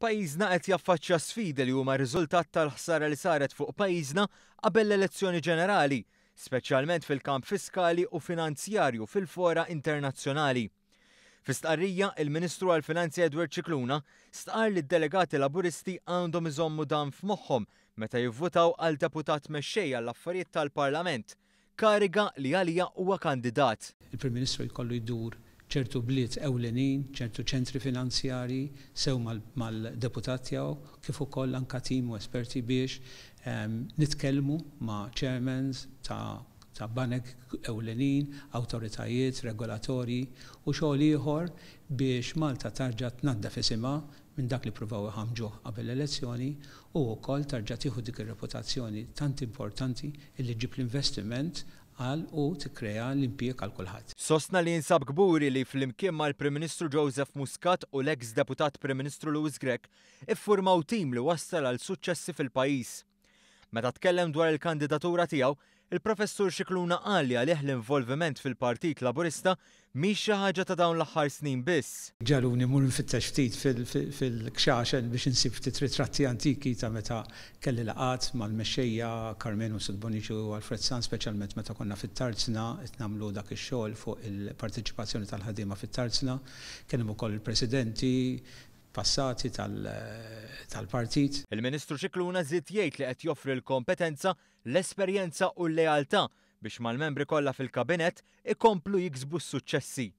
Pajjiżna qed jaffaċċja sfidi li huma riżultat tal-ħsara li saret fuq pajjiżna qabel l-elezzjoni ġenerali, speċjalment fil-kamp fiskali u finanzjarju fil-fora internazzjonali. Fi stqarrija, il-Ministru għall-Finanzi Edward Scicluna stqarr li d-delegati Laburisti għandhom iżommu dan f'moħħhom meta jivvutaw għal Deputat Mexxej għall-Affarijiet tal-Parlament, kariga li għaliha huwa kandidat. Il-Prim Ministru jkollu jdur ċertu bliet ewlenin, ċertu ċentri finanzjarji, sew mal-deputat tiegħu kif ukoll anke tim u esperti biex nitkellmu ma' chairmans ta' banek ewlenin, awtoritajiet regolatorji u xogħol ieħor biex Malta tarġa' tnaddaf isimha minn dak li ppruvaw iħammġuh qabel l-elezzjoni u wkoll tarġa' tieħu dik ir-reputazzjoni tant importanti illi ġġib l-investiment għal u tikkrea l-impjieg għal kulħadd. Sostna li jinsab kburi li flimkien mal-Prim Ministru Joseph Muscat u l-eks Deputat Prim Ministru Louis Grech iffurmaw tim li wassal għal suċċessi fil-pajjiż. Meta tkellem dwar il-kandidatura tiegħu, il-Professur Scicluna qal li għalih l-involviment fil-Partit Laburista mhix xi ħaġa ta' dawn l-aħħar snin biss. Ġagħluni mmur infittex ftit fil-kxaxen biex insib ftit ritratti antiki ta' meta kelli laqgħat mal-mexxejja Karmenu Sud Bonnici u Alfred Sant, speċjalment meta konna fit-Tarzna qed nagħmlu dak ix-xogħol fuq il-parteċipazzjoni tal-ħaddiema fit-Tarzna. Kien hemm ukoll il-presidenti passati tal-partit. Il-Ministru Scicluna żied jgħid li qed joffri l-kompetenza, l-esperjenza u l-lealtà biex mal-membri kollha fil-Kabinett ikomplu jiksbu s-suċċessi.